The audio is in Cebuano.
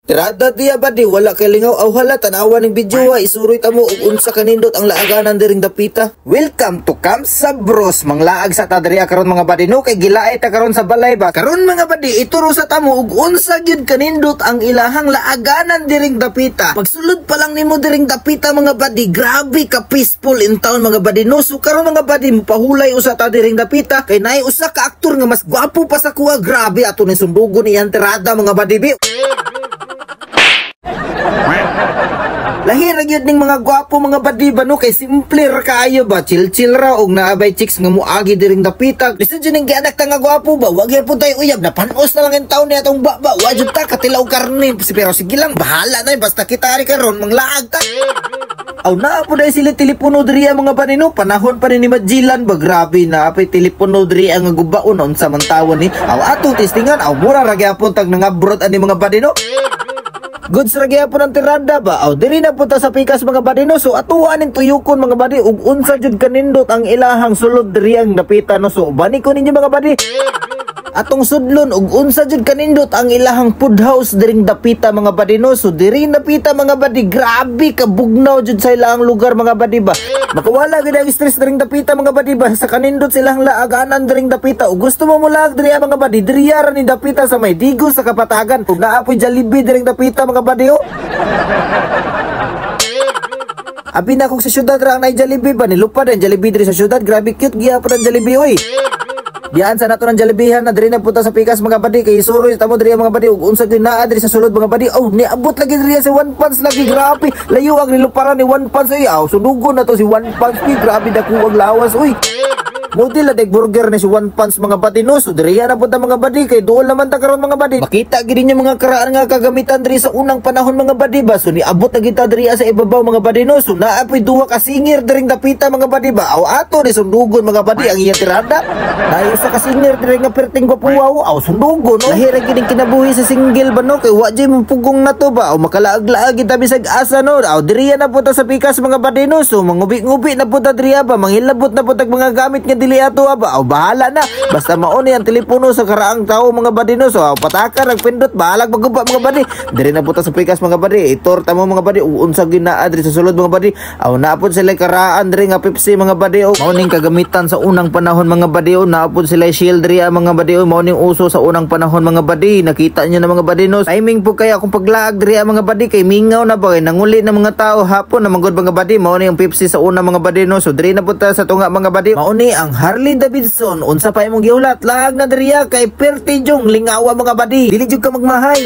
Tirada diya badi, wala kay lingaw. Aw hala, tanawa ning video ha, isuroy ta mo og unsa kanindot ang laaganan diring dapita. Welcome to Camp Sabros. Manglaag sa ta diri karon, mga badi, no, kay gilaay ta karon sa balay ba. Karon, mga badi, ituro sa tamo og unsa gyud kanindot ang ilahang laaganan diring dapita. Pagsulod pa lang nimo diring dapita, mga badi, grabe ka peaceful in town, mga badi, no. So karon, mga badi, mopahulay usa ta diring dapita kay naay usa ka aktor nga mas gwapo pa sa kuha. Grabe, ato ni sundugon iyang tirada, mga badi bi. Lahi ra gyud ning mga gwapo, mga badi ba, no, kay simple ra kaayo ba, chill chill ra og naabay chicks nga moagi diring dapita. Lisod jud ning gianak ta nga gwapo ba, wag gyud pud tayo uyab na panos na lang in taon niya atong ba, wa jud ta katilaw karne, pero sige lang, bahala na basta kita ari karon manglaag ta. Aw, naa po dahil sila telepono diri mga badi, no, panahon pa ni Magellan ba. Grabe na apay telepono diri ang gubaon, unsa man tawon ni. Aw, atong testingan. Aw, mura ra gyapon tag nangabrot ani, mga badi, no. Goods ra gyapon ang tirada ba. Aw, diri na punta sa pikas, mga badi, no. So atuan ning tuyukon, mga badi, ug unsa jud kanindot ang ilahang sulod diri ang dapita, no. So bani ko ninyo, mga badi. Atong sudlon ug unsa jud kanindot ang ilahang food house diring dapita, mga badi, no. So diri dapita, mga badi, grabe ka bugnaw jud sa ilahang lugar, mga badi ba. Makawala gid ang stress diring dapita, mga badi ba, sa kanindot silang laaganan diring dapita. Ug gusto mo mulaag diri, mga badi, diri ra ni dapita sa may Digos sa Kapatagan. Ug naa poy Jollibee diring dapita, mga badi, oh. Abi na kung sa syudad ra ang naay Jollibee ba, nilupad ang Jollibee diri sa syudad. Grabe cute gyapon ang Jollibee, oy. Diyan sa nato ng Jollibeehan na diri na punta sa pikas, mga badi, kay isuroy tamo diri, mga badi, ug unsa gyud naa diri sa sulod, mga badi. Oh, niabot lagi diri si One Punch lagi. Grabe layo ang niluparan ni One Punch ay. Aw, sunugon na to si One Punch pi. Grabe dako ang lawas, uy. Model na burger ni si One Punch, mga badi, no. So diri na punta, mga badi, kay duol naman ta karon, mga badi. Makita gid ninyo mga karaan nga kagamitan diri sa unang panahon, mga badi ba. So niabot na kita diri sa ibabaw, mga badi, no. So naa poy duha ka singer diring dapita, mga badi ba. Aw, ato ni sundugon, mga badi, ang iyang tirada. Naay usa ka singer diri nga perting gwapuwaw. Aw, sundugon, no. Lahi ra gid kinabuhi sa single ba, no, kay wa jud pugong na to ba. Aw, makalaag-laag gid bisag asa, no. Aw, diri na punta sa pikas, mga badi, no. So mangubi-ngubi na punta diri ba, manghilabot na punta mga gamit nga dili ato ba. Aw, bahala na basta mao ni ang telepono sa karaang tao, mga badi, no. So aw, pataka nagpindot, bahalag maguba, mga badi. Diri na punta sa pikas, mga badi, itor ta mo, mga badi, unsa gyud naa diri sa sulod, mga badi. Aw, naa pod sila karaan diri nga Pepsi, mga badi. O mao ning kagamitan sa unang panahon, mga badi. O naa pod sila shield diri, mga badi. O mao ning uso sa unang panahon, mga badi. Nakita niyo na, mga badi, no. Timing po kaya akong paglaag diri, mga badi, kay mingaw na ba, kay nanguli na mga tao, hapon na manggod, mga badi. Mao ni ang Pepsi sa una, mga badi, no. So diri na punta sa tunga, mga badi. Mao ni ang Harley Davidson. Unsa pa imong gihulat, laag na diriya kay perti jung lingawa, mga badi, dili jud ka magmahay.